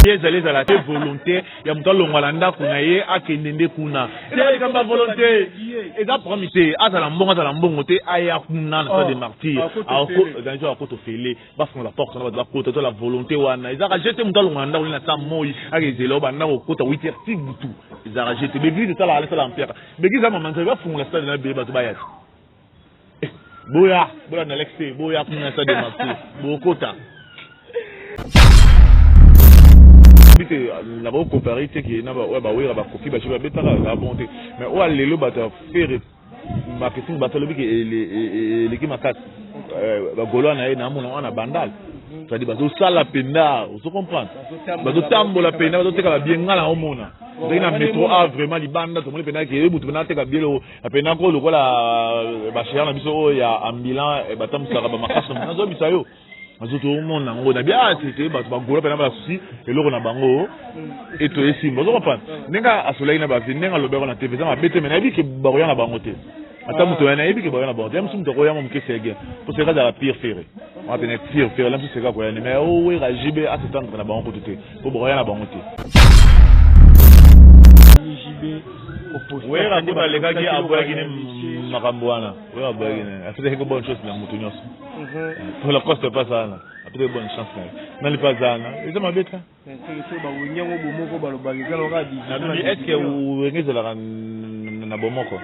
Ezali ezala te volonté ya moto alongwa na ndako na ye akende nde kuna. Eza likambo ya volonté. Eza problème te, azala mbongo azala mbongo te, aya kuna na stade des martyrs. Organiser akota ofele, bafungola porte na bato bakota, to la volonté wana. Ezalaka jeu te moto alongwa na ndako na saa moi akezela banda kokota 8 heures ti butu. Ezalaka jeu te. B'eglise esalaka esala mpiaka. B'eglise ya mama Nzambe bafungola stade na beye bato baya te. Boya, boya na Alex te, boya kuna na stade des martyrs. Bokota. Bite na ko comparer te ke na ba oyo ba wera ba kofi ba babetaka eza bon te. Mais oyo lelo bato ya Ferre marketing bato alobi ke eleki makasi. Ba Gaulois na ye na mona wana bandal. C'est-à-dire bazosala mpenza, ozo comprendre? Bazotambola mpenza, bazoteka ba bien nga na omona. Ozalaki na metro A vraiment libanda tomoni mpenza ke butu mpenza ateka bielo mpenza ko lokola ba chéri na biso oyo ya ambulant batambusaka ba makasi nazobisa yo. Nazotomona yango na bia te bato bagola mpena basusi eloko na bango eto esimba. Ozo comprendre ndenge asolaki na bavi, ndenge alobaki na TV eza mabe te, mais nayebi ke bakoya na bango te. Ata moto ya nayebi ke bakoya na bango te. Ya mosusu moto akoya mwa moke sege po sege azala pire Ferre wana pene pire Ferre la mosusu sege akoya ne, mais owera JB asetendre na bango kutu te po bakoya na bango te. Wera kutu alekaki aboyaki ne makambo wana. Wera aboyaki ne, apesaki ko bonne chose na moto nyonso. Pour la coste pas sana, apesaki bonne chance na ye nani mpe aza wana, eza mabe te. Est ce que wenge ezalaka na bomoko?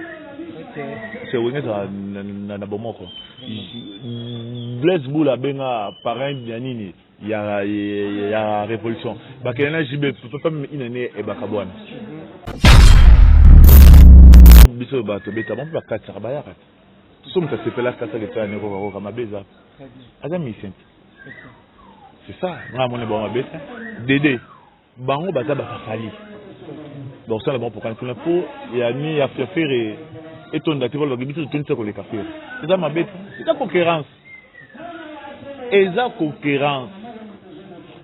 C'est wenge ezalaka na bomoko. Blaise Bula abenga parrain ya nini ya révolution, bakende na JB papa inane ebaka bwana biso bato beta bango mpe bakatisaka bayaka te. So moto asepela akataka esala ne kokakoka mabe eza aza musicien te. C'est ça nga amoni bango mabe te. Dede bango baza bakafali bakosala bango pokani kuna mpo ya ni ya Ferre etonda te, balobaki biso totondisa koleka Ferre. Eza mabe te, eza concurrence, eza concurrence,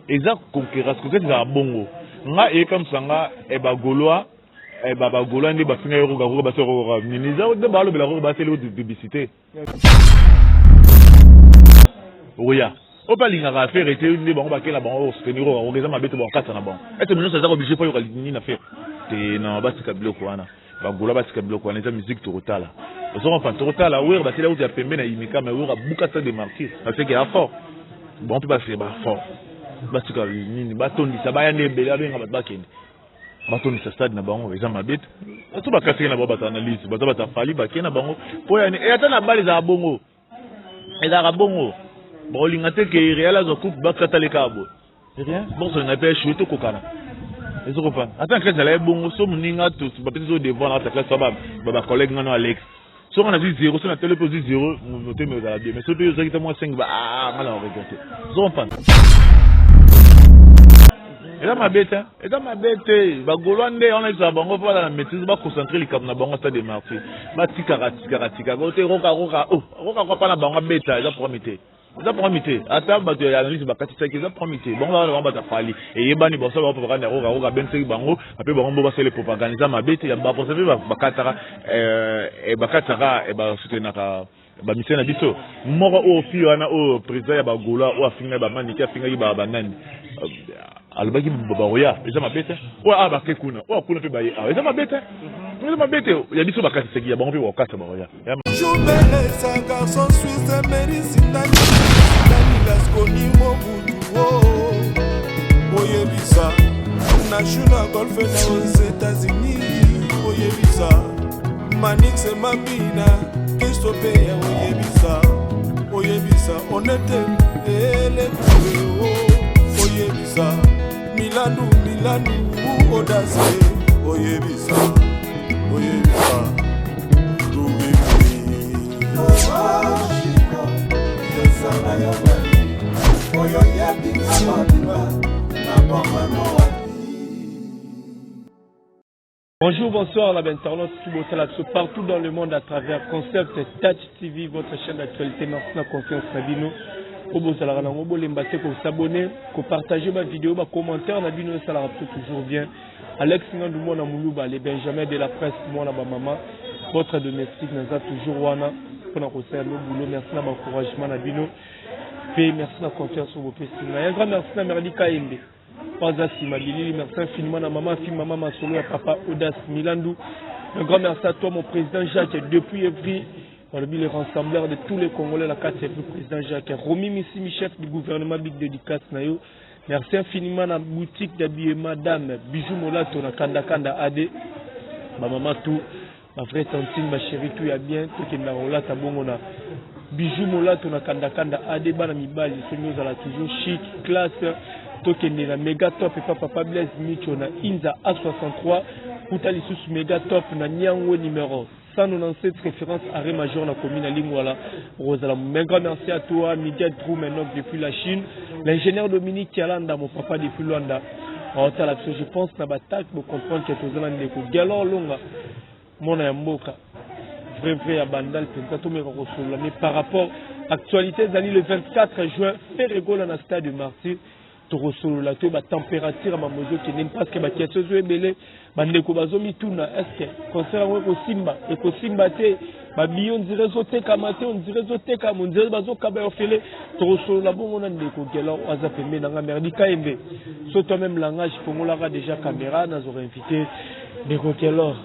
eza concurrence. Concurrence ezala bongo. Nga eyekamisa nga e bagaulois bagaulois nde bafinga ye roga roga, basi roga nini eza nde balobela roga, baseli publicité oya oyo mpe alingaka affaire te nde bango bakela bango soutenir roga roga. Eza mabe te, bakokata na bango ete nyonso aza obligé mpo ayoka nini na Ferre te. Non, batika biloko wana, bagola batika biloko wana, eza musique. Tokotala, ozo comprendre, tokotala wera baseli auti ya pembe na imika, mais wera buka stade des martyrs parce que ya fort. Bango mpe basele ba fort, batika nini, batondisa, baya nde ebele, babenga bato bakende batondisa stade na bango. Eza mabe te. So bakasaki na bango bato analyse baza bato afali bake na bango mpo yani e ata na bale ezalaka bongo, ezalaka bongo. Bakolinga te ke Real azwa coupe, bakata leka boye rien bokosolinga mpe échoué tokokana. Ezokopana ata na classe ezala bongo. So moninga bapesi so devoir na kati ya classe, bacollègue ngano Alex, soki nazwi zéro, so na tele mpe ozwi zéro, motema ezala bien, mais so mpe ozwaki ta mwa 5 ba nga na regrette. Ozokomprendre, eza mabe te, eza mabe te. Bagaulois nde wana ezala bango mpo baza na maîtrise, baconcentre likambo na bango stade de martyr, batikaka tikaka tikaka te roka roka oh roka kwa na bango abeta. Eza problème te, eza problème te. Ata bato ya analyse bakatisaki, eza problème te. Bango bana bango bato afali eyebani, basala bango propagande ya roka roka, abengisaki bango ape bango mbo basala propagande. Eza mabe te. Baposa mpe bakataka bakataka basoutenaka bamisien na biso moko oyo fi wana oyo président ya bagaulois oyo afingaki bamaniki, afingaki banani, alobaki bakoya. Eza mabe te. Oyo awa bake kuna, oyo akuna mpe baye awa, eza mabe te, eza mabe te. Ya biso bakatisaki, ya bango mpe bakokata, bakoya. Jubelesa garçon suisse merisindani Lasconi Mobutu oyebisa na Juna Golfe na aux États-Unis, oyebisa Manix Mabina Christophe, oyebisa oyebisa Onete Elekue, oyebisa Milandu Milandu Odase, oyebisa oyebisa oyo yebinga mobimba na bomano wapi. Bonjour, bonsoir, la internaute tout partout dans le monde à travers Concept Touch TV, votre chaîne d'actualité. Merci de la confiance, na bino. Obozalaka nango, bolemba te kos'abonner, kopartager bavidéo, bacommentaire na bino esalaka biso toujours bien. Alex Ngandu mwana Moluba, le Benjamin de la presse, mwana bamama, votre domestique, naza toujours wana mpona kosala no boulot. Merci na baencouragement na bino mpe merci na confiance oyo bopesi ngai. Un grand merci na Merli Kayembe. Oyo aza nsima bilili. Merci infiniment na mama fi mama masolo ya papa Audace Milandu. Un grand merci à toi, mon président Jacques, depuis Evry. Balobi le rassembleur de tous les Congolais, la 4 Evry, président Jacques. Romy Missimi, chef du gouvernement, big dédicace na yo. Merci infiniment na boutique d'habillement Dame Bijou Molato na Kanda Kanda AD. Ba maman tout, ba vraie tantine, ba chérie tout ya bien, tokenda kolata bongo na Bijou Molato na Kanda Kanda AD. Bana mibali soki ozala toujours chic, classe, tokende na Mega Top epa papa Blaise Micho na Inza A63, kuta lisusu Mega Top na Nyangwe numéro 197, référence arrêt major na commune à Lingwala Rosala. Un grand merci à toi, Miguel Troumenok depuis la Chine, l'ingénieur Dominique Kialanda, mon papa depuis Luanda. Je pense na batak pour comprendre que tozala ndeko Galor Longa mona ya mboka vrai vrai ya Bandal mpenza, tomeka kosolola. Mais par rapport actualité ezali le 24 juin, Ferre Gola na stade de Martyr, tokosolola to batempérature ya mambo ezokende, parce que baquestion ezo ebele, bandeko bazomituna: est ce que concert yango ekosimba, ekosimba te? Babillets on dirait ezotekama te, on dirait ezotekama, on dirait bazokaba ya ofele. Tokosolola bongo na ndeko Gelor oyo aza pembeni nanga, Merdi Kayembe. So toi même langage, fongolaka déjà caméra, nazoka invité ndeko Gelor.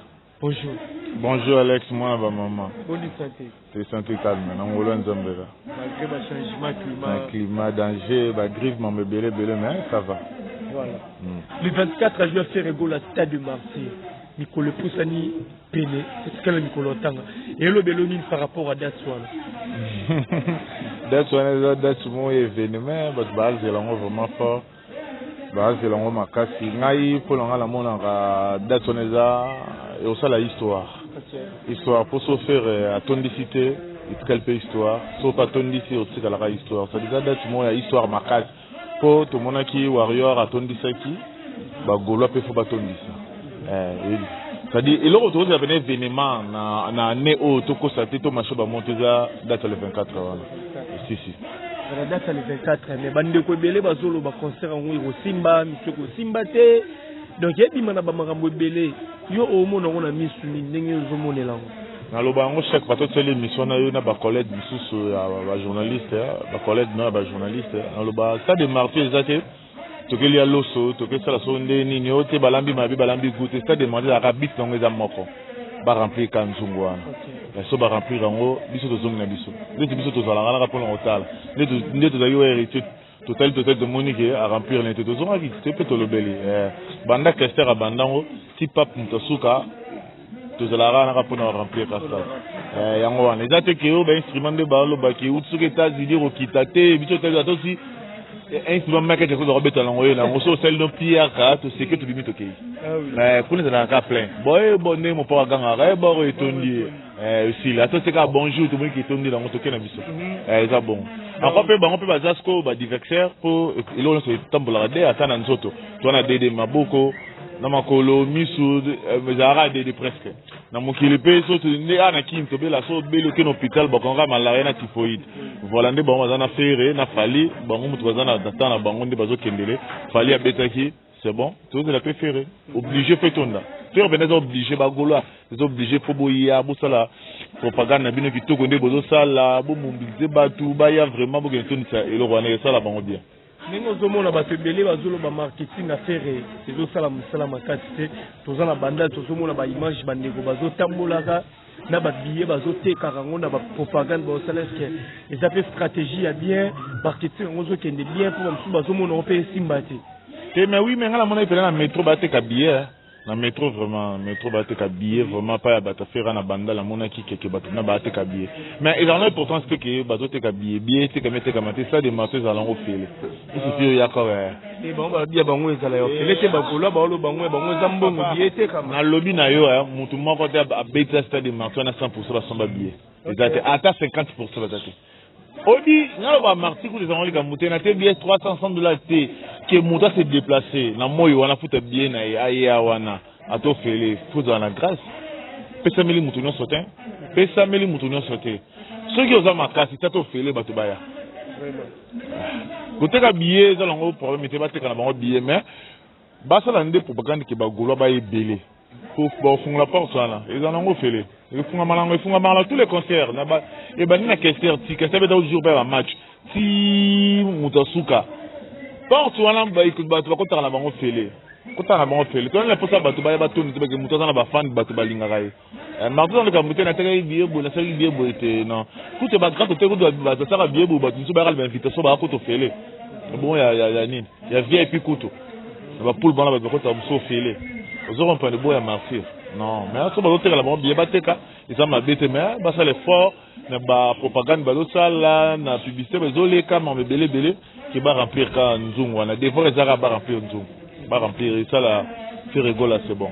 Bonjour. Bonjour Alex, moi ba maman. Bonne santé. C'est santé calme, na ngolo nzambela. Malgré ba changement climat. Climat danger, ba grippe mambe belé belé, mais ça va. Voilà. Le 24 juin, Ferre Gola, stade de Martyr. Mikolo epusani pene, etikala mikolo ntanga. Elobelo nini par rapport à date wana? Date wana eza date moko événement, bato bazela yango vraiment fort. Bazela yango makasi. Ngai mpo na ngai namonaka date wana eza ekosala histoire. Histoire mpo so Ferre atondisi te, etikali mpe histoire. So mpe atondisi, otikalaka histoire. Ça eza date moko ya histoire makasi, mpo tomonaki Warrior atondisaki, bagaulois mpe fo batondisa. C'est-à-dire eloko tokozela pene événement na année oyo, tokosa te, tomashe bamonto, eza date ya le 24 wana, sisi. La date ya le 24, mais bandeko ebele bazoloba concert yango ekosimba, misu ekosimba te, donc ebima na bamakambo ebele. Yo omona yango na misu nini, ndenge ozomonela yango? Naloba yango chaque fois tosali émission na yo na bacollègue misusu ya bajournaliste, bacollègue no ya bajournaliste. Naloba stade de Martyr eza te tokelia loso, tokesala so nde nini oyo te, balambi mabe, balambi goût te. Stade de Martyr ezalaka but nango eza moko, baremplir ka nzungu wana. So baremplir yango, biso tozongi na biso ndeti biso tozalaka naka mpona kotala nde tozalaki oyo héritier. Totali, totali, tomoni ke aremplir nete, tozongaki te mpe tolobeli banda Kester abandango ti pape moto asuka, tozalaka naka mpona koremplir ka stade yango wana. Eza te ke oyo bainstrument nde balobaki euti soki États-Unis kokita te. Biso tosi instrument Michael Jackson akobetala yango ye nango. So osali no piaka, toseke, tobimi, tokei. Mais kuna ezalaka plein boye bo ndenge mopoko agangaka e boro etondi ye, esili ata oseka bonjour, tomoniki etondi yango, toke na biso. Eza bongo encore mpe bango mpe baza sikoyo badversaire, mpo eloko nyonso etambolaka de ata na nzoto to na dede, maboko na makolo, misu ezalaka dede presque na mokili mpe. So nde awa na Kini tobela, so obeli, oke na hôpital, bakongaka malaria na typhoïde. Voilà nde bango baza na Ferre na Fally, bango moto baza na temps na bango nde bazokendele. Fally abetaki, c'est bon, tozela mpe Ferre obligé fo etonda. Ferre pene eza obligé, bagaulois eza obligé fo boya bosala propagande na bino kitoko nde bozosala, bomobilize bato baya vraiment, bokende tondisa eloko wana, esala bango bien. Ndenge ozomona bato ebele bazoloba marketing affaire ezosala mosala makasi te, toza na banda, tozomona baimage, bandeko bazotambolaka na babillet, bazotekaka yango na bapropagande bazosala. Est-ce eza mpe stratégie ya bien, marketing yango ozokende bien? Mpo bamosusu bazomona yango mpe esimba te. Te, mais oui, mais nga namona epela na métro bateka billet, na métro vraiment, métro bateka billet vraiment pa ya bato affaire na banda. Namonaki keke bato na bateka billet, mais ezala na importance te ke bazoteka billet. Billet etekama, etekama te, stade Martyr ezala yango fele, esufi oyaka. Bango babia bango ezala ya ofele te, bagaulois baoloba bango bango eza mbongo, billet etekama. Nalobi na yo, motu moko te abetisa stade Martyr na 100 basomba billet, eza te, ata 50 baza te. Oyebi nga loba Martyr kutu ezango likambo te na te, billet 300 dollar te ke moto ase déplace na moi wana, futa billet na ye, aya wana atofele, fozala na grâce. Pesameli moto nyonso te, pesameli moto nyonso te. Soki oza makasi te, tofele bato baya koteka billet, eza nango problème te, bateka na bango billet, mais basala nde propagande ke bagaulois baya ebele, bakofungola porte wana, eza nango ofele, efungama nango, efungama na tous les concerts ebandi na Kester ti Kester beta jour mpe ya bamatch ti moto asuka. Porte wana bato bakotaka na bango fele, kotaka na bango fele. Tozali na mposa bato baya batondi te, bake moto aza na bafan, bato balingaka ye. Martin aza likambo te, natekaki billet boye, nasalaki billet boye te. Non, kutu bagrand hotel kutu basalaka billet boye, bato mosusu bayaka na bainvitation, baya kutu ofele bongo ya nini ya VIP, kutu na bapoule bana bato bakotaka mosusu ofele. Ozo comprendre? Boya Martyr, non, mais so bazotekala bango billet, bateka, eza mabe te, mais basala effort na bapropagande bazosala na publicité, bazoleka makambo ebele ebele ke baremplir kaka nzungu wana. Devoir ezaka baremplir nzungu, baremplir esala Ferre Gola, c'est bon.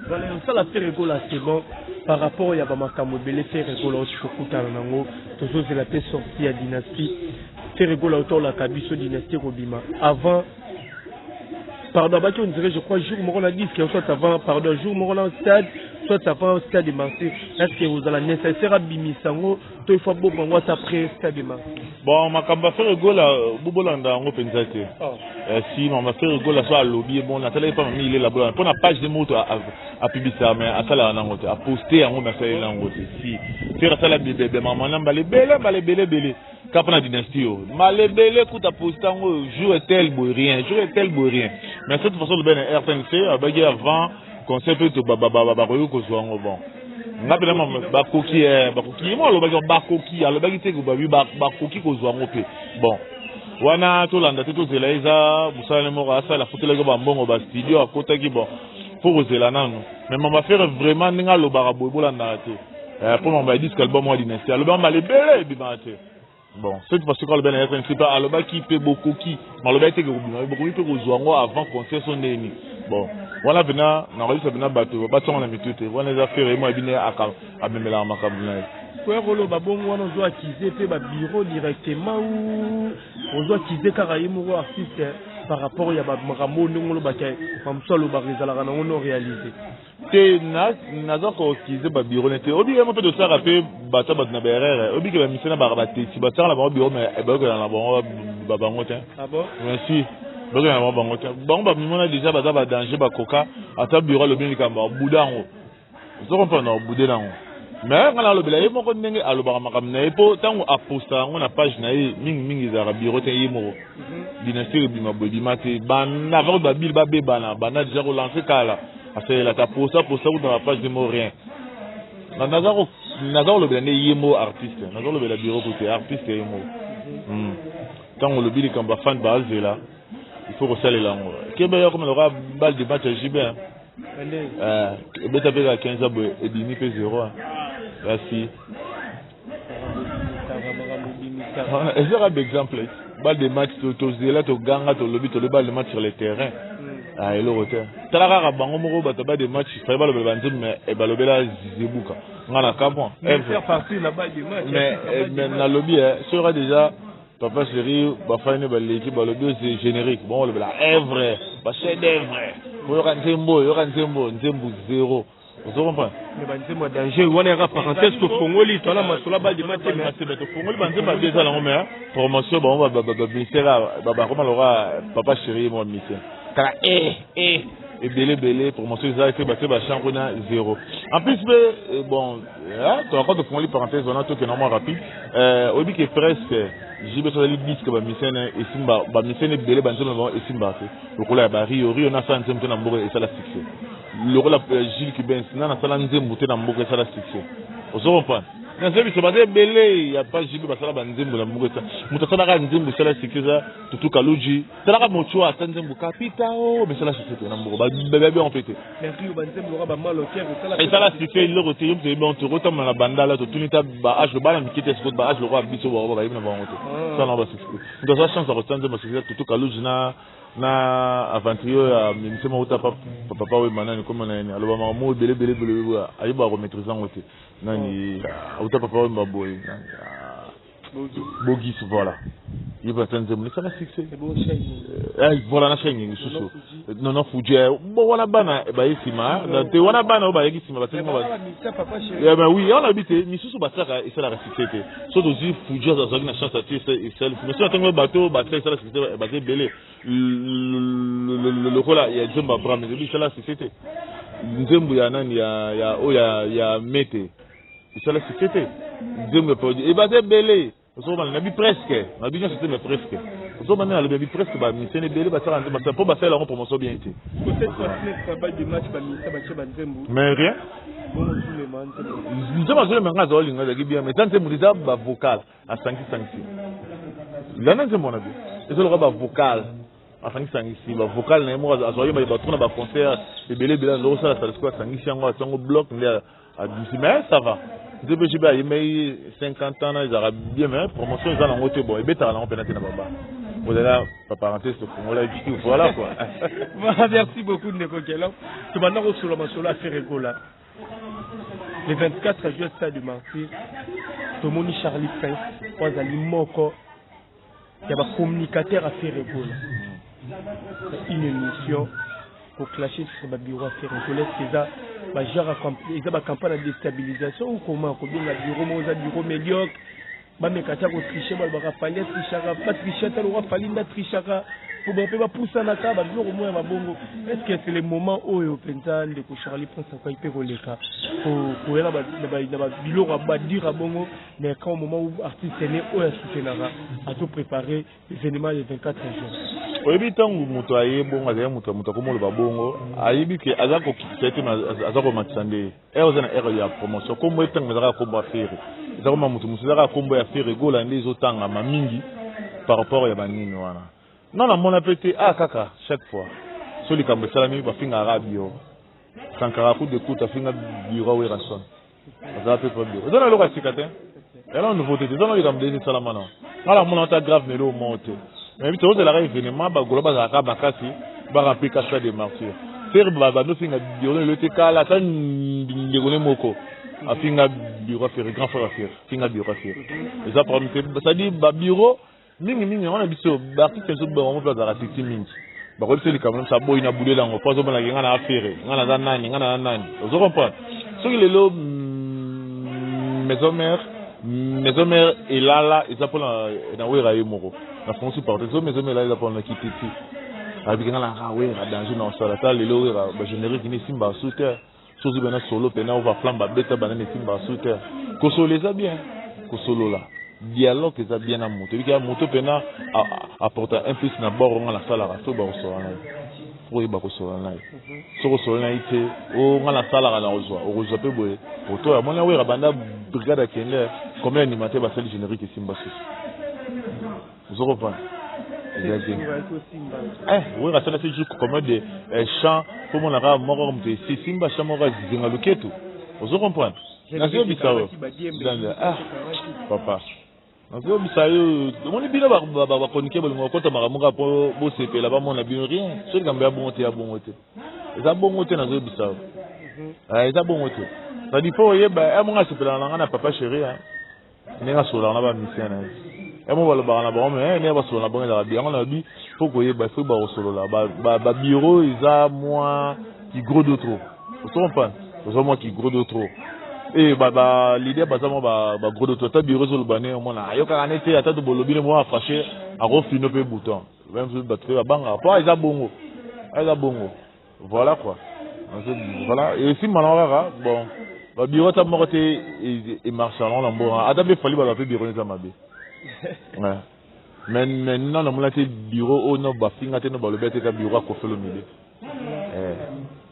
Voilà, osala Ferre Gola, c'est bon. Par rapport ya bamakambo ebele Ferre Gola osi kokutana nango, tozozela mpe sortie ya Dynastie. Ferre Gola otolaka biso Dynastie ekobima avant pardon, abaki on dirait, je crois, jour moko na disque, soit avant pardon, jour moko na stade, soit avant stade de Martyr. Est ce que ozala nécessaire abimisa yango to il faut abomba yango ata après stade de Martyr? Bon, makambo ya Ferre Gola, bobolanda yango mpenza te. Oh. Si mama Ferre Gola so alobi ye bon, natalaki mpa mami ilela bolanda mpo na page de moto apibisaka, mais asalaka nango te, aposte yango mais asaleli yango te. Si Ferre asala bibebe mama na mbala ebele, mbala ebele ebele kaka mpo na Dynastie oyo, mbala ebele kuta aposte yango jour etel boye, rien, jour etel boye, rien. Mais cette façon olobi na RTNC, abaki avant concert mpe to bakoki kozwa yango. Bon, nga mpena bakoki, bakoki, ye mo alobaki bakoki, alobaki te babi bakoki kozwa yango mpe. Bon, wana tolanda te, tozela, eza mosala ne moko asala, afutelaki bambongo bastudio akotaki. Bon, faut kozela nanu. Mais mama Ferre vraiment, ndenge alobaka boye, bolandaka te mpo mama ya disque album wa Dynastie alobaka mbala ebele ebimaka te. Bon, cette fois soki alobi na RTNC mpe, alobaki mpe bokoki, malobaki te ke kobima, bokoki mpe kozwa yango avant concert so ndeni. Bon, wana mpena nakoyebisa mpena bato batiango na mitu te. Wana eza Ferre mo yebi nde amemelaka makambo na ye. Koya koloba bongo wana, ozo accuser mpe babureau directement ou ozo accuser kaka ye moko artiste par rapport ya bamakambo oyo ndenge olobaka mamosu alobaka ezalaka nango non réalisé? Te, naza koaccuser babureau ne te. Oyebi ye mo mpe tosalaka mpe bato bato na baerreur. Oyebi ke bamisio na baka batesi basalaka na bango bureau, mais bayokela na bango babango te. Ah bon? Merci, bayokela na bango bango te. Bango bamimona déjà baza badanger, bakoka ata bureau alobi likambo abuda yango, ozo comprendre, abude nango. Mais nga nalobela ye moko ndenge alobaka makambo na ye, mpo ntango aposta yango na page na ye, mingimingi ezalaka bureau te, ye moko. Dynastie ebima boye, ebima te banda avant babile babebana, banda déjà kolancer kala, asalelaka posta posta kuta na page mo, rien. Naza kolobela nde ye mo artiste, naza kolobela bureau kute, artiste ye moko. Ntango olobi likambo bafan baazela, il faut kosalela yango. Kebe ya koma lokola balle de match ya JB, ebeta mpe kaka 15 boye, ebimi mpe 0. Merci. Ezaka baexemple balle de match, tozela, toganga, tolobi, tolobi balle de match sur le terrain, eloko te. Tala kaka bango moko bato balle de match fallait balobela banzembo, mais balobela zebuka nga na kamwa. Mais nalobi soka déjà Papa Chéri bafani baleki, balobi oyo générique, bango balobela œuvre, bachef d'œuvre, oyoka nzembo, oyoka nzembo, nzembo zéro, ozo comprendre? Mais banzembo ya danger wana yaka parenthèse, tofongoli toala masolo balle de match. Mais tofongoli banzembo ya eza nango, mais promotion bango baministère bakoma loka Papa Chéri mo baministère kaka ebele ebele, promotion eza te, batie bachamp kuna zéro. En plus mpe, bon, tokaka tofongoli parenthèse wana, tokenda mwa rapide. Oyebi ke presque JB so azali disque, bamisene esimba, bamisene ebele banzembo na bango esimbaka te, lokola ya bario rio nasala nzembo te na mboka esala succès, lokola Gilles Kibens na nasala nzembo te na mboka esala succès, ozo comprendre? Naza biso baza ebele ya pa JB basala banzembo na mboka esa moto asalaka nzembo esala succès eza Tutu Kaluji. Talaka motu ata nzembo kapita o mais esala succès te na mboka, bayebi yango mpe te. Esala succès eloko te. Yo moto oyebi yango te, okotambola na bandala, totuni ta baage bana mike te, sikoyo baage lokola biso bango bayebi na bango te, sala nango basuccès. Moto aza chance ya kosala nzembo succès, Tutu Kaluji na aventurier oyo ya mise moko ta papa oyo nani komona nani aloba makambo ebele ebele ebele, ayebaka komaîtrise yango te. Nani auta papa oyo boye, Bogis, voilà, ye mpe ata nzembo esala succès. Voilà, na chaîne lisusu Nono Fuji. Bon, wana bana baye nsima te, wana bana oyo bayaki nsima basali. Oui, wana yebi te, misusu basalaka esalaka succès te. So tozwi Fuji, azalaki na chance atie esali, mais so na ntango bato basala esala succès, baza ebele lokola ya nzembo Abraham ezobi esala succès te, nzembo ya nani ya oyo ya mete esala succès te, nzembo ya produit ebaza ebele. Ozomona, nabi presque, nabi nyonso te, mais presque. Ozomba nde nalobi presque bamusicien ebele basala nzembo mpo basalela yango promotion bien te. Mais rien, nzembo azolema nga azolinga ezalaki bien, mais eza nzembo, eza bavocal asangisangisi. Landa nzembo wana bien, ezoloka bavocal asangisangisi, bavocal na ye moko azoyemba bato na baconcert ebele ebele, azokosala sala. Sikoyo asangisi yango, atiango bloc nde abimisi. Mais ça va, nzembo JB ayembaki 50 ans na ezalaka bien, mais promotion eza nango te. Bon, ebetaka nango mpena te na baba. Ozala parenthèse tofungolaki, voilà quoi. Voilà, merci beaucoup ndeko Kelo. Tobanda kosolola masolo ya Ferre Gola. Le 24 juillet, stade de Martyr, tomoni Charlie Prince oyo azali moko ya bacommunicateur ya Ferre Gola, une émission koclasher sur babureau ya Ferre Gola. Est-ce eza bagenre, eza bacampagne ya déstabilisation ou comment kobenga bureau moko eza bureau médiocre? Bameka ata kotricher, balobaka Fally atrichaka, batriche ata lokwa Fally nde atrichaka po bango mpe bapusanaka babiloko moko ya mabongo. Est ce que c'est le moment oyo mpenza ndeko Charlie Prince akoki mpe koleka koya na babiloko ya badire ya bongo, mais quand au moment où artiste ne oyo asoutenaka azopréparer événement le 24 juin? Oyebi, ntango moto aye bongo, azali moto, moto akomoloba bongo, ayebi ke aza kokitisa ye te, aza komatisa nde ere oza na ere ya promotion. Kombo etango ezaka kombo ya Ferre, eza koma moto mosusu, ezaka kombo ya Ferre Gola nde ezotangama mingi par rapport ya banini wana. Non, namona mpe te. Ah, kaka chaque fois so likambo esalami, bafingaka bureau. Sankara coup de coup afinga bureau Werrason, azala mpe pa bureau. Eza na eloko ya sika te, eza nouveauté te, eza na likambo deja esalama. Na nga namona ata grave na eloko moko te, mais biso tozelaka événement, bagolo bazalaka makasi, baremplir ka stade de Martyr. Ferre bandofinga bureau lelo te, kala ata ndeko ne moko afinga bureau. Ferre, grand frère Ferre, finga bureau Ferre, eza problème te. C'est-à-dire babureau mingimingi yango na biso baartiste biso, bango mpe bazalaka titi mingi. Bakoyebi biso likambo na biso, aboyi na bulela yango mpo azomonaki nga na affaire, nga naza nani, nga naza nani. Ozo comprendre? Soki lelo Maison Mère elala, eza mpona na Wera ye moko na fonsi porte. So Maison Mère elala, eza mpona kititi abiki nga naka Wera danger na osala. Ta lelo Wera bagénérique ni esimba su te, soki bena solo pena ova flamme babeta banani, esimba su te. Kosolola eza bien, kosolola, dialogue eza bien na moto. Ebiki ya moto mpena apporte un plus na bord. Nga nasalaka so bakosolola na ye, faut oyeba kosolola na ye. Soki osolola na ye te, o nga nasalaka na kozwa, okozwa mpe boye. Poto amoni Awera banda brigade akende, combien animateur basali générique esimba susu? Ozo comprendre? Eza bien. Wera asala se jour combien de chant po monaka moko moto esimba, chant moko azinga luketu. Ozo comprendre? Nazoyebisa yo, ah papa, nazoyebisa yo, omoni bino bakonike, bolingo kokota makambo kaka mpo bosepela, bamona bino rien. So likambo ya bongo te, ya bongo te, eza bongo te. Nazoyebisa yo, eza bongo te. C'est-à-dire faut oyeba monga asepelaka na ngai na papa chéri, ndenge asololaka na bamusicien na ye, emo balobaka na bango, mais ndenge basolola na bango ezalaka bien. Yango na bi faut koyeba, faut bakosolola. Babureau eza mwa ki gros de trop, ozo comprendre? Oza mwa ki gros de trop e baleader baza mwa bagros de trop. Ata bureau ezoloba ne, omona ayokaka ne te. Ata to bolobi ne, mwa afâché, akofino mpe bouton. Bato mpe babangaka po eza bongo, eza bongo. Voilà quoi, voilà, esimba nango kaka. Bon, babureau ata moko te emarche nango na mbongo. Ata mpe Fally, baloba mpe bureau eza mabe, mais maintenant namona te bureau oyo no bafinga te, no balobi te, eza bureau ya Koffi Olomide.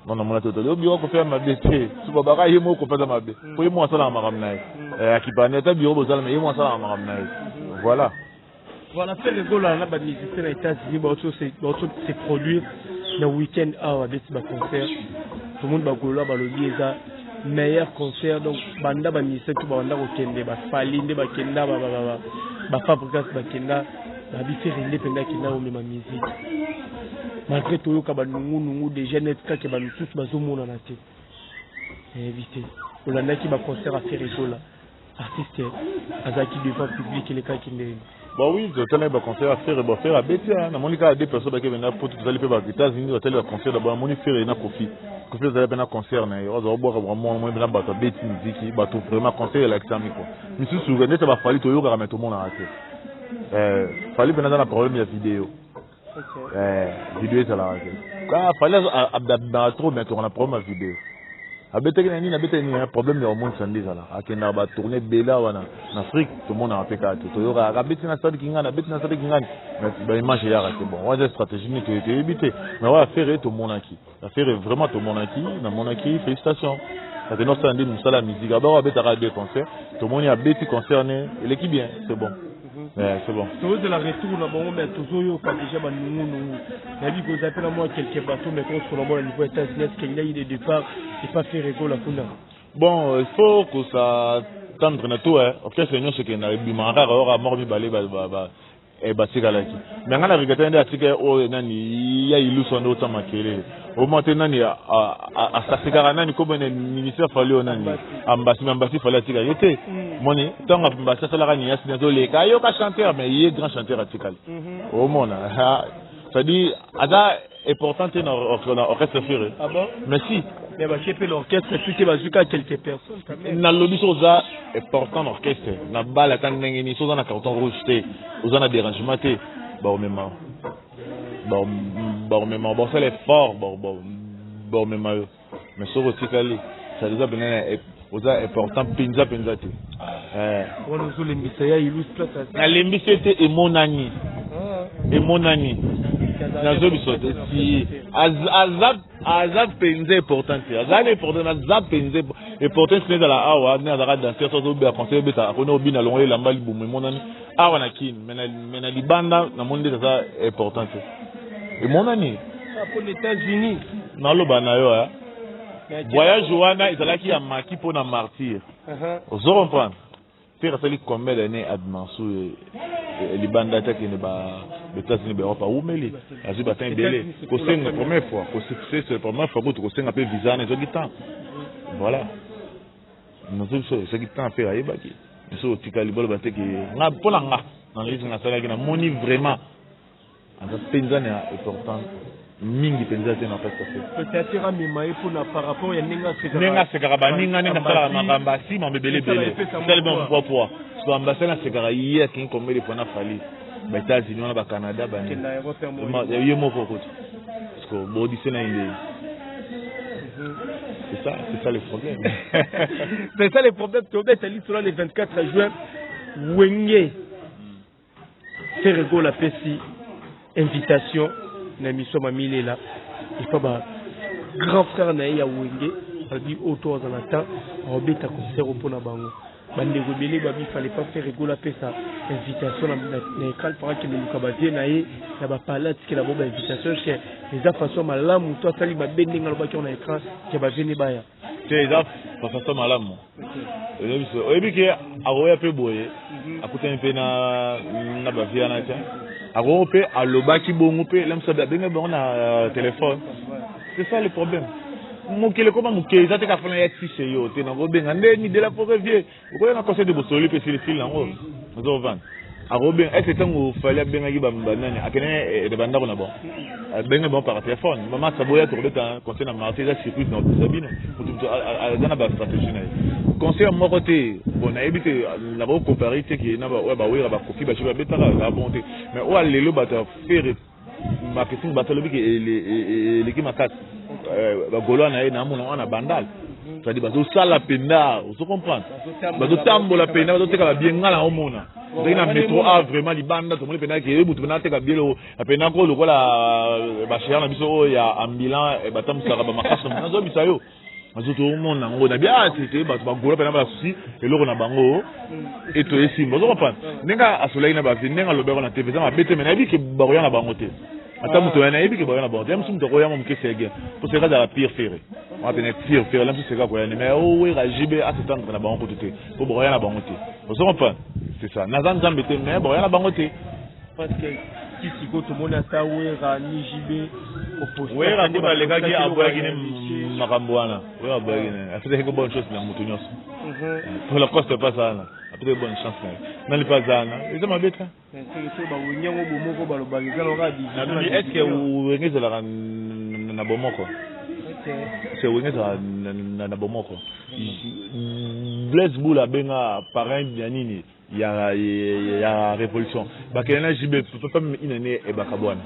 Non, namona te otali bureau Koffi ya mabe te. So babaka ye moko Koffi aza mabe po ye moko asalaka makambo na ye, akipani ata bureau bozala, mais ye moko asalaka makambo na ye, voilà. Voilà, Ferre Gola na bamusicien na États-Unis baoto se produire na week-end awa, babeti baconcert. Tomoni bagaulois balobi eza meilleur concert. Donc banda bamusicien to babanda kokende, baFally nde bakenda, baFabregas bakenda, babi Ferre nde mpenza akenda komema musique, malgré toyoka banungunungu déjà net kaka bamisusu bazomonana te. Nayebi te, olandaki baconcert ya Ferre Gola, artiste azalaki devant public, elekaki ndenge? Bah oui, totali baconcert ya Ferre. Bon, Ferre abeti, namoni kaka deux personnes bake benda poto. Tozali mpe ba États-Unis, batali baconcert d'abord. Namoni Ferre na Koffi. Koffi azali mpe na concert na ye, aza obwaka vraiment. Namoni mpena bato abeti miziki, bato vraiment, concert elakisami quoi. Misusu ndeti baFally toyokaka, mais tomonaka te. Fally mpena aza na problème ya video, video ezalaka te. Fally abimaka trop, mais toka na problème ya video. Abetaki na nini, abetaki nini, problème ya komonisa nde ezalaka. Akendaka batourne ebele awa na Afrique, tomonaka mpe kaka te, toyokaka abeti na stade Kingani, abeti na stade Kingani, mais baimage eyaka te. Bon, wana eza stratégie nini toyebi te, mais oyo affaire tomonaki, affaire vraiment tomonaki, namonaki, félicitation. Akende osala nde mosala ya musique, abako abetaka deux concert, tomoni abeti concert ne eleki bien, c'est bon. Ouais, c'est bon. Tozela retour na bango, mais tozoyoka déjà banungunungu. Nayebi kozala mpe na mwa quelque bateau, mais konsola mona niveau États-Unis, est ce qu'il y a eu des départs et pas faire Gola kuna? Bon, il faut que ça tendre na tout, hein. Orchestre nyonso ekendaka, ebimaka kaka oyoka moko mibale batikalaki. Mais ngai na regretter nde atika oyo nani ya iluso nde ota makelele omwa te, nani asasekaka, nani kombo na ministère Fally, oyo nani, Ambasi. Mais Ambasi, Fally atika ye te. Moni ntango Ambasi asalaka niasi, azoleka ayoka chanteur, mais ye grand chanteur atikali. Omona, c'est-à-dire aza important te na orchestre Ferre. Ah bon? Mais si. Mais batie mpe l'orchestre tuti, bazwi kaka quelques personnes quand même. Nalobi so oza important na orchestre na bale, ata ndenge nini, so oza na carton rouge te, oza na dérangement te, baomema, baomema, basala effort, baomema yo. Mais soki otikali, ça eza pena oza important mpenza mpenza te. Wana ozolembisa ya ilus place? Nalembisi ete emonani, emonani, nazobiso te si aza mpenza important te. Aza important, aza mpenza important sine ezala awa nde azalaka danser, so azobeta concert, obeta akoni obina, longo elamba libumu emonani awa na Kini. Mais na libanda namoni nde aza important te, emonani. Mpona États-Unis? Naloba na yo, voyage wana ezalaki ya maki mpona Martyr, ozo comprendre? Ferre asali combien d'année admansu libanda te, akende ba États-Unis, baEurope, awumeli, azwi batin ebele. Kosenga première fois, c'est première fois kutu kosenga mpe visa wana ezwaki temps. Voilà, nazo biso ezwaki temps mpe ayebaki so otikali boloba te ke nga mpo na nga na analyse nasalaki, namoni vraiment aza mpenza na important mingi mpenza te na orchestre te. Peut-être amema ye mpona par rapport ya ndenge asekaka. Ndenge asekaka baninga, ndenge asalaka makambo, asima ebele ebele, esali ba mpwapwa so ambassadeur asekaka ye, akingi combien de fois na Fally baÉtats-Unis wana, baCanada, bani ye moko kutu, parce que bodise na ye nde. C'est ça, c'est ça le problème. C'est ça le problème. Tobeta lisolo le 24 juin, Wenge, Ferre Gola apesi invitation na émission Mamilela epa ba grand frère na ye ya Wenge. Alobi oyo to aza na temps, aobeta concert mpona bango. Bandeko ebele babi fallait pas Ferre Gola apesa invitation na écran pour akende luka bavie na ye na bapale, atikela bo bainvitation ke eza façon malamu to asali mabe ndenge alobaki na écran ke bavie ne baya? Te, eza façon malamu. Oyebi ke akoya mpe boye, akutani mpe na bavie wana te, akoki mpe alobaki bongo mpe lamisa abenge bango na téléphone. C'est ça le problème. Mokili ekoma moke, eza te kafana ya tise yo te nakobenga ndeni de la forêt, vie okoya na conseil de bosoli mpe silisili nango ozovanda. Akobenga ese ntango Fally abengaki banani, akende na bandako na bango, abengaki bango par téléphone: "Mama Saboya, tokobeta conseil na marché, eza surprise na opesa bino." Motu motu aza na bastratégie na ye. Conseil moko te, bon, nayebi te, nakocompare te ke na oyo bawera, bakofi bashi babetaka, eza bon te. Mais oyo alelo bato ya Ferre, marketing, bato alobi ke eleki makasi, bagaulois na ye naamona wana Bandal, c'est-à-dire bazosala mpenza, ozo comprendre, bazotambola mpenza, bazoteka babie. Nga na omona ozalaki na métro a vraiment libanda, tomoni mpenza ke mutu mpenza ateka bielo mpenza ko lokola bachéri na biso oyo ya ambulant batambwisaka bamakasi, nazobisa yo, azotomona yango na bia te. Bato bagaulois mpenza basusi eloko na bango eto esimba, ozo comprendre ndenge asolaki na bavi, ndenge alobaki na TV, eza mabe te. Mais nayebi ke bakoya na bango te, ata moto ya nayebi ke bakoya na bango te. Ya mosu moto akoyama moke sege po sege azala pire Ferre wana pene, pire Ferre la mosu sege akoya ne. Mais owera jibe asetendre na bango kutu te, po bakoya na bango te, ozo comprendre? C'est ça, naza Nzambe te, mais bakoya na bango te. Parce que ti sikoyo tomoni ata Wera ni JB. Wera kuta alekaki, aboyaki ne makambo wana. Wera aboyaki ne, apesaki bonne chance na moto nyonso po Lacoste mpasa wana, apesaki bonne chance na ye nani mpe aza wana, eza mabe te. Bawenge yango bomoko balobaka eza loka. Est ce que Wenge ezalaka na bomoko? C'est Wenge ezalaka na bomoko. Blaise Bula abenga parrain ya nini ya Révolution, bakende na JB papa inane ebaka bwana.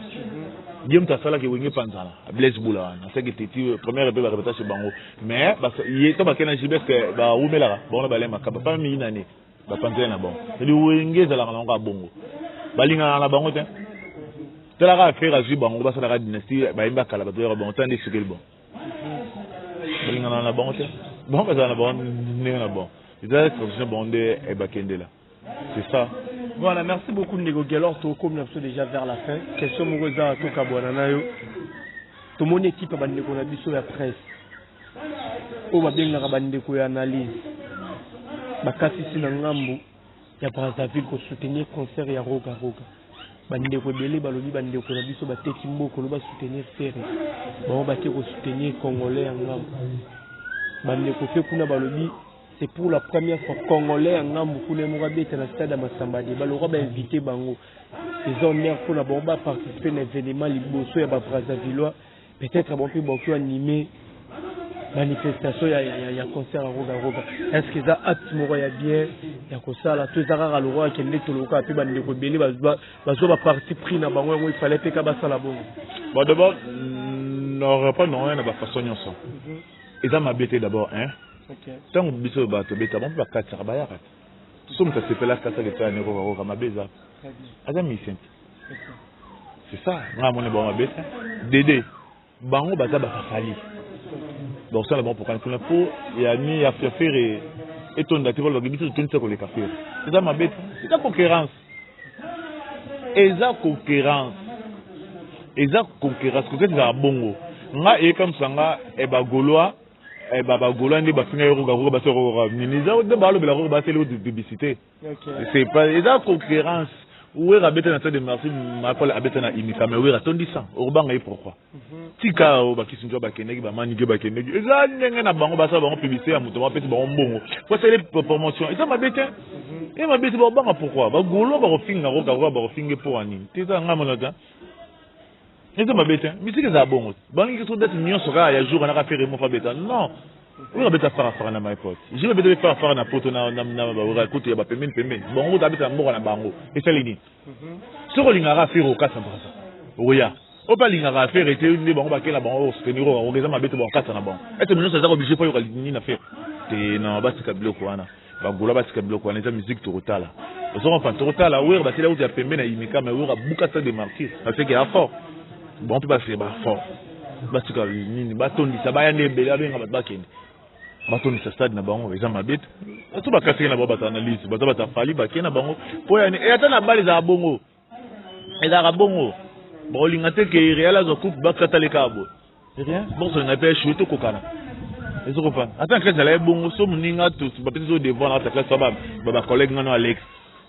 Ye moto asalaki Wenge panzana, Blaise Bula wana asalaki teti première mpe barépéta chez bango, mais ye to bakei na JB que bawumelaka bango na balai makaba pa mingi nani bapanzeli na bango. C'est-à-dire Wenge ezalaka nango kaka bongo, balingaka na bango te. Talaka affaire azwi bango, basalaka dynastie, bayemba kala, bato yaka bango tala nde esukeli bango. Balingana na bango te, bango bazala na bango ndenge na bango, eza tradition bango nde bakendela, c'est ça. Voilà, merci beaucoup ndeko Gelor. Tokomi na biso déjà vers la fin. Question moko eza tokabwana na yo. Tomoni équipe ya bandeko na biso ya presse oyo babengaka bandeko ya analyse bakatisi na ngambu ya Brazzaville kosoutenir concert ya Roga Roga. Bandeko ebele balobi bandeko na biso bateki mboka lo basoutenir Ferre, bango bake kosoutenir Congolais ya ngambu. Bandeko mpe kuna balobi c'est pour la première fois Congolais ya ngambu kuna moko abeta na stade ya Masamba de balokwa, bainvite bango, eza honneur mpona bango baparticipe na événement liboso ya Babrazzavillois. Peut-être bango mpe bakoki animer manifestation ya concert ya Roga Roga. Est ce que eza acte moko ya bien ya kosala to eza kaka lokwa akende toloka mpe bandeko ebele bazwa baparti pris na bango, yango ifale mpe ka basala bongo? Bon, d'abord n'aurait non na bafaçon nyonso eza mabe te. D'abord, hein, ntango biso bato beta bango mpe bakatisaka, bayaka te. So moto asepela akataka etala ne Roga Roga, mabe eza aza musicien te. C'est ça, nga amoni bango mabe te. Dede bango baza bakafali, bakosala bango pokani kuna mpo ya ni ya Ferre etonda te. Balobaki biso totondisa koleka Ferre, eza mabe te. Eza concurrence, eza concurrence, eza concurrence. Concurrence ezala bongo. Nga eyekamisa nga e Bagaulois, Bagaulois nde bafinga ye Roga Roga, basi Roga nini, eza nde balobela Roga, baseli publicité. C'est pas, eza concurrence. Wera abeta na stade de Martyr, Mapole abeta na Imika, mais Wera atondisa, okobanga ye pourquoi? Tika oyo bakisi nzo bakendeki, bamanike bakendeki, eza ndenge na bango, basala bango publicité ya moto, bapesi bango mbongo po asali promotion. Eza mabe te, eza mabe te. Bakobanga pourquoi? Bagaulois bakofinga Roga Roga, bakofinge mpo anini te? Eza nga mona te, eza mabe te. Misiki ezala bongo, balingi so date nyonso kaka ya jour anaka Ferre moko abeta. Non, oyo abeta farafara na mypot, je abeta mpe farafara na poto na kutu ya bapembeni pembeni. Bango kutu abeta na mboka na bango, esali nini? Soki olingaka Ferre, okasa Braza, oya. Oyo mpe alingaka Ferre te, nde bango bakela bango soutenir oyo eza mabe te. Bakokata na bango ete nyonso aza obligé mpo ayoka nini na Ferre te. Non, batika biloko wana, Bagaulois batika biloko wana. Eza musique, tokotala, ozo comprendre, tokotala. Wera baseli kutu ya pembe na Imika, mais Wera buka stade de Martyr parce que ya fort. Bango mpe basele bafort, batika nini, batondisa, baya nde ebele, babenga bato, bakende batondisa stade na bango. Eza mabe te. So bakasaki na bango bato analyse, baza bato afali, bakei na bango mpo yani e ata na bale ezalaka bongo, ezalaka bongo. Bakolinga te ke Real azwa coupe, bakataleka boye rien. Bokosolinga mpe échoué, tokokana, ezokopana. Ata na classe ezala ye bongo, so moninga bapesi so devoir na kati ya classe, bacollègue ngano Alex,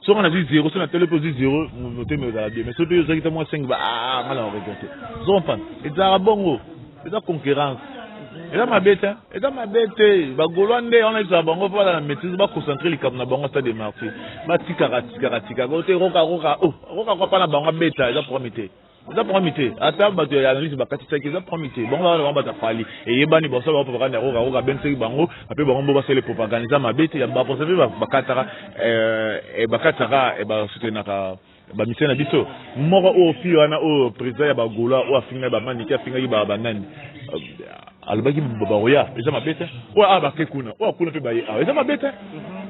soki nazwi zéro, so na tele mpe ozwi zéro, motema ezala bien. Mais so mpe ozwaki ta mwa 5, ba nga na regrette. Ozocomprendre, ezalaka bongo, eza concurrence, eza mabe te, eza mabe te. Bagaulois nde wana ezala bango mpo baza na maîtrise, baconcentre likambo na bango. Stade de Martyr, batikaka tikaka tikaka te. Roka Roka, oh, Roka Roka na bango abeta, eza problème te, eza problème te. Ata bato ya analyse bakatisaki, eza problème te. Bango bana bango bato afali eyebani, basala bango propagande ya Roka Roka, abengisaki bango ape bango mbo basala propagande, eza mabe te. Baposa mpe bakataka, bakataka, basoutenaka bamusicien na biso moko. Oyo fi wana, oyo président ya Bagaulois, oyo afingaki bamaniki, afingaki banani, alobaki bakoya, eza mabe te. Oyo awa bake kuna, oyo akuna mpe baye awa, eza mabe te,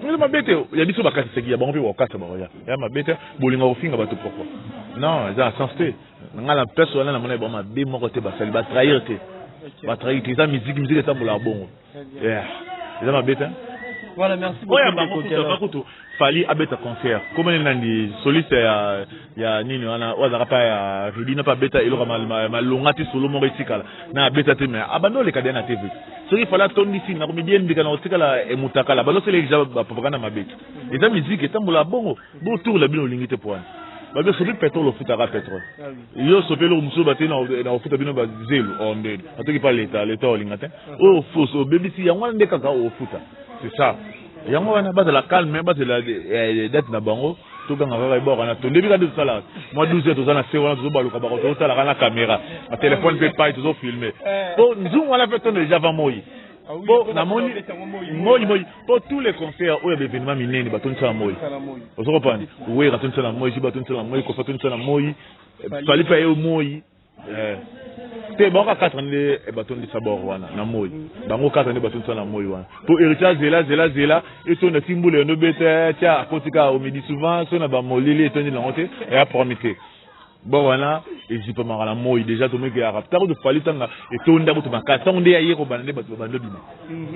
eza mabe te. Ya biso bakatisaki, ya bango mpe bakokata, bakoya, eza mabe te. Bolinga kofinga bato pourquoi? Non, eza na sens te. Nga na place wana namona bango mabe moko te, basali batrahir te, batrahir te. Eza musique, musique etambolaka bongo, eza mabe te. Voilà, merci beaucoup. Oyo bango kutu Fali abeta concert komoni nandi soliste ya nini wana oyo azalaka pa ya Reddy, mpe abeta eloko malonga te, solo moko etikala na abeta te, mais abandi oleka deya na TV. Soki Fali atondisi na komidiembika na kotikala emutakala, balosela deja bapropagande mabe te. Eza musique, etambola bongo. Botour na bino olingi te po wana babi soki pétrole, ofutaka pétrole yo, soki eloko mosusu bate na kofuta bino bazelo o ndeni atoki pa leta, leta olinga te. Oyo obebisi yango wana nde kaka ofuta, c'est ça. Yango wana bazala calme, bazela date na bango, toganga kaka ebwaka na tondebi kaka nde tosalaka mwa 12 heures, toza na se wana, tozobaluka bako, tozotalaka na caméra na telefone mpe pai, tozofilme po nzungu wana mpe tondo deja avant moi po namoni moi moi po tous les concerts oyo ya baévénement minene batondisa na moi. Ozokopana, Wera atondisa na moi, JB atondisa na moi, Kofa atondisa na moi, Fali mpe aye moi. Te, bango ka 4 nde batondisa bord wana na moi. Bango 4 nde batondisa na moi wana po Héritier azela, zela, zela, etonda ti mbula endo beta tia akoti kaka au midi. Souvent so na bamolili etondi nango te, eya problème te. Bord wana ezipamaka na moi déjà. Tomeki yaka ntango tofali, ntanga etonda kutu makasi, ntango nde yaye kobanda nde bato babanda obima.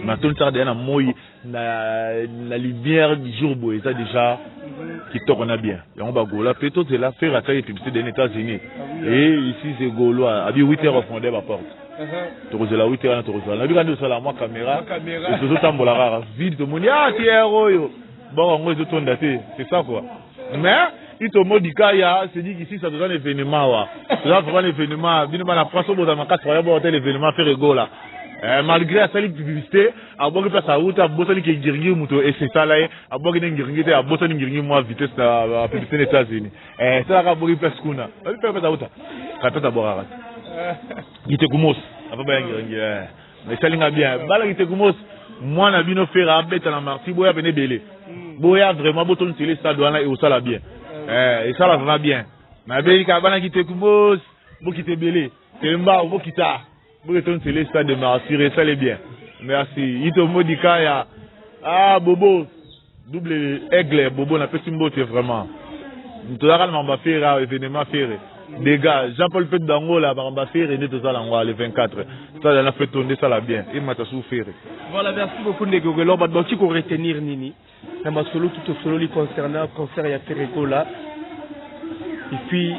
Matondisaka deja na moi, na lumière du jour boye, eza déjà kitoko na bien. Yango bagola mpe tozela Ferre asali publicité de États-Unis et ici c'est Gaulois abi 8 heures ofondé baporte. Tokozela 8 heures wana, tokozela nabika nde tosala mwa caméra, tozotambola kaka vide, tomoni ah tiere oyo boko yango ezotonda te. C'est ça quoi. Mais itomodika ya c'est dit qu'ici ça toza na événement wa, toza vraiment na événement. Bino bana France obozala makasi, baya bota l'événement Ferre Gola. Malgré asali publicité, abwaki place auta, abosani ke ngiringiri moto esesala ye, abwaki nde ngiringi te, abosani ngiringi mwa vitesse na publicité na États-Unis. Esalaka abwaki place kuna, abi mpe place auta ka place abwakaka te. Gitekumos afa baya ngiringi esalinga bien. Bala Gitekumos, mwana bino Ferre abeta na Martyrs, boya pene ebele, boya vraiment botonisela stade wana, ekosala bien, esala vraiment bien. Nabeli kaka bana Gitekumos, bokita ebele, temba bokita, boke stade de Martyrs, esali bien. Merci Ito Modika ya ah Bobo, double aigle Bobo, napesi mbote vraiment. Tozalaka na makambo ya Ferre awa, événement Ferre dégâts, Jean Paul Pete Dangola, makambo ya Ferre nde tozala yango le 24 stade na fete nde esala bien, emata su Ferre. Voilà, merci beaucoup ndeko Gelor. Bato bakoki koretenir nini na masolo tu tosololi concernant concert ya Ferre Gola? Et puis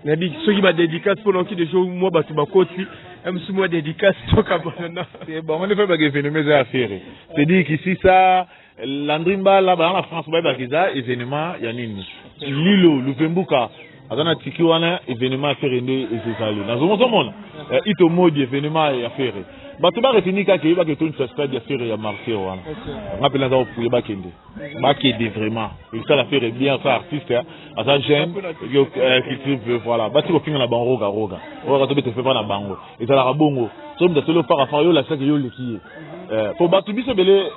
nayebi soki badédicace mpona oki deja mwa bato bakoti msu mwa dédicace tokabana. Bango nde mpe baka événement eza ya Ferre, c'est-à-dire qu'ici ça Landry Mbala baza na France, bayebaka eza événement ya nini. Lilo Luvembuka aza na tiki wana, événement ya Ferre nde ezali nazomozomona ito modi événement ya Ferre. Bato baretenir kaka, eyebaka etondisa stade ya Ferre ya Martyr wana. Nga mpe naza kofuye, bakende, bakende vraiment, esala Ferre bien. Sa artiste aza jeune, culture, voilà. Bati kofinga na bango, roga roga roga, tobeta fepa na bango, ezalaka bongo. So moto asali ofaka faka, yo olakisaki yo oleki ye po bato biso ebele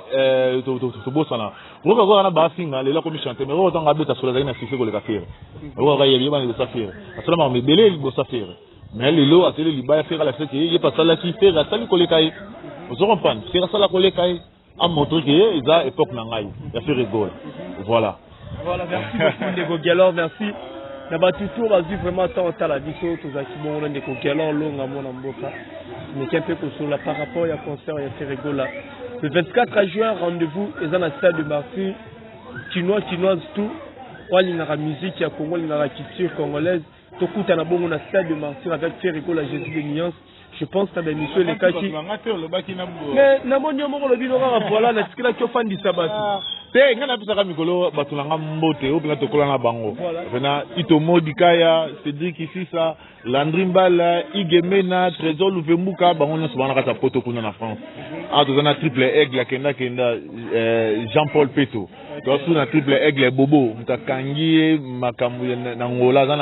tobosana. Roga roga na bafinga lelo akomi chanteur, mais roga ntango abeta solo azalaki na succès koleka Ferre. Roga yebi yebana liboso Ferre asala makambo ebele liboso Ferre, mais lelo asali libaya Ferre alakisaki ye, ye mpe asalaki Ferre asali koleka ye. Ozo comprendre, Ferre asala koleka ye, amontre ke ye eza époque na ngai ya Ferre Gola, voilà. Voilà, merci beaucoup ndeko Gelor, merci na bato to bazwi vraiment temps otala biso. Tozalaki bongo na ndeko Gelor Longa, mwana mboka meke mpe kosolola par rapport ya concert ya Ferre Gola le 24 juin. Rendez-vous eza na stade de Martyr. Kinois, kinoise, tout oyo alingaka musique ya Congo, alingaka culture congolaise, tokutana bongo na stade de Martyr avec Ferre Gola, Jésus de nuance. Je pense na baémission elekaki, mais namoni yo moko olobi no kaka voilà, natikelaki ofandisa bato. Te, ngai napesaka mikolo bato na nga mbote oyo mpenza tokola na bango mpena: Ito Modikaya, Cédrik Isisa, Landry Mbala, Igemena, Trésor Luvembuka, bango nyonso bana kati ya poto kuna na France. Awa toza na triple aigle akendakenda, Jean Paul Peto, toza na triple aigle Bobo, moto akangi ye makambo na Ngola, aza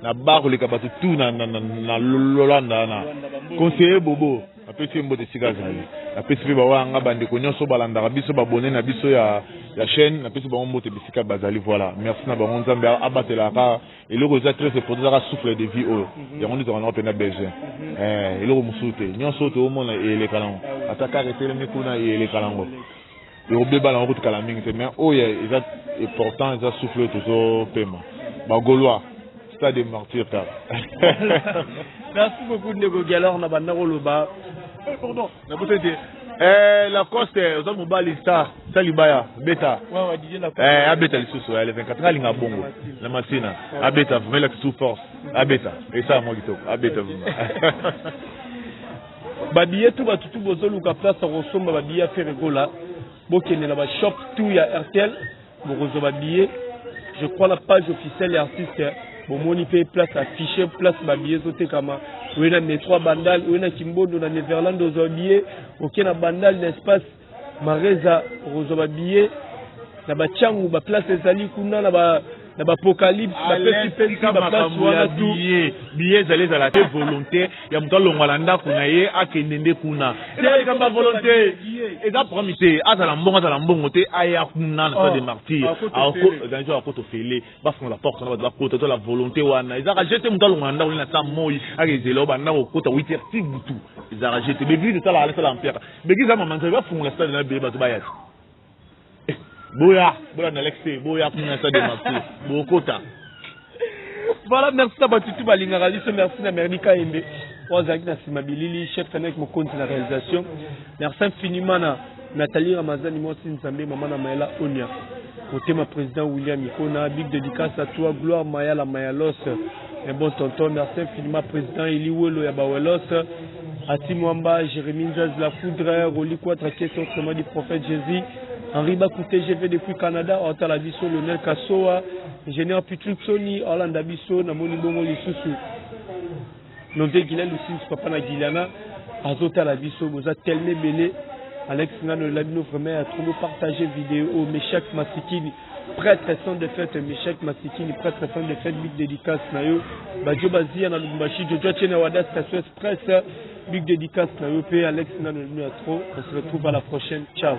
na bar koleka bato tu na Lolanda wana. Conseiller Bobo, napesi ye mbote esika azali. Napesi mpe bawanga bandeko nyonso balandaka biso, babone na biso ya chaîne, napesi bango mbote bisika bazali. Voilà, merci na bango, Nzambe abatelaka. Eloko eza très important ezaka souffle de vie oyo, yango nde tozalaka nango mpena besoin. Eloko mosusu te, nyonso oyo toomona eyeleka nango, ata kaka etelemi kuna, eyeleka nango, ekobeba nango kutukala mingi te. Mais oyo eza important eza souffle oyo tozopema. Bagaulois, stade de Martyr kaka. Merci beaucoup ndeko Gelor na banda koloba. Pardon, nabosani te, Lacoste oza mobali star sa libaya beta, abeta lisusu le 24. Nga alinga bongo na Masina, abeta vraiment, elakisa sous force, abeta, esala mwa kitoko, abeta vraiment. Babillet tu, bato tu bozoluka place ya kosomba babillet ya Ferre Gola, bokende na bashop tout ya Airtel, bokozwa babillet. Je crois la page officielle ya artiste, bomoni mpe place affiché, place babillet ezotekama. Oye na métro ya Bandal, oye na Kimbondo na Neverland, ozwa billet. Oke na Bandal na espace Mareza, okozwa babillet. Na batiangu baplace ezali kuna na ba. Na baapocalypse bapesipesi baplace wana tu. Billet ezali, ezala te volonté ya moto alongwa na ndako na ye, akende nde kuna. Eza likambo ya volonté, eza problème te. Azala mbongo, azala mbongo te, aya kuna na Stade de Martyr, organiser akota ofele, bafungola porte na bato bakota. To la volonté wana ezalaka je te. Moto alongwa na ndako nini, asa moi, akezela o bandako okota 8 heures ti butu, ezalaka je te. Baeglise esalaka, esala mpiaka. Baeglise ya mama Nzambe, bafungola stade na beye, bato baya te. Boya, boya na Alex te, boya kuna Stade de Martyr, bokota. Voilà, merci na bato tu balingaka biso. Merci na Merdi Kayembe oyo azalaki na nsima bilili, chef Fenek Mokonzi na réalisation. Merci infiniment na Nathalie Ramazani, mwasi Nzambe, mama na Mayela Onia motema, président William Ikona. Big dédicace à toi, Gloire Mayala Mayalos, un bon tonton. Merci infiniment, président Eli Welo ya Bawelos, Ati Mwamba, Jérémy Nzaz La Foudre, Roli Quatra, question autrement dit prophète Jésus, Henri Bakouté GV depuis Canada, otala biso, Lionel Kasoa, ingénieur Patrick Soni olanda biso. Namoni bongo lisusu Nove Gila Lusins, papa na Giliana, azotala biso. Boza tellement ebele. Alex Ngano ela bino vraiment ya trop. Bopartage vidéo oyo. Meshak Masikini, prêtre sans défaite, Meshak Masikini, prêtre sans défaite, big dédicace na yo. Bajo Bazia na Lubumbashi, Jojo Tiene Wada Station Express, big dédicace na yo mpe. Alex Ngano ela bino ya trop. On se retrouve à la prochaine, ciao.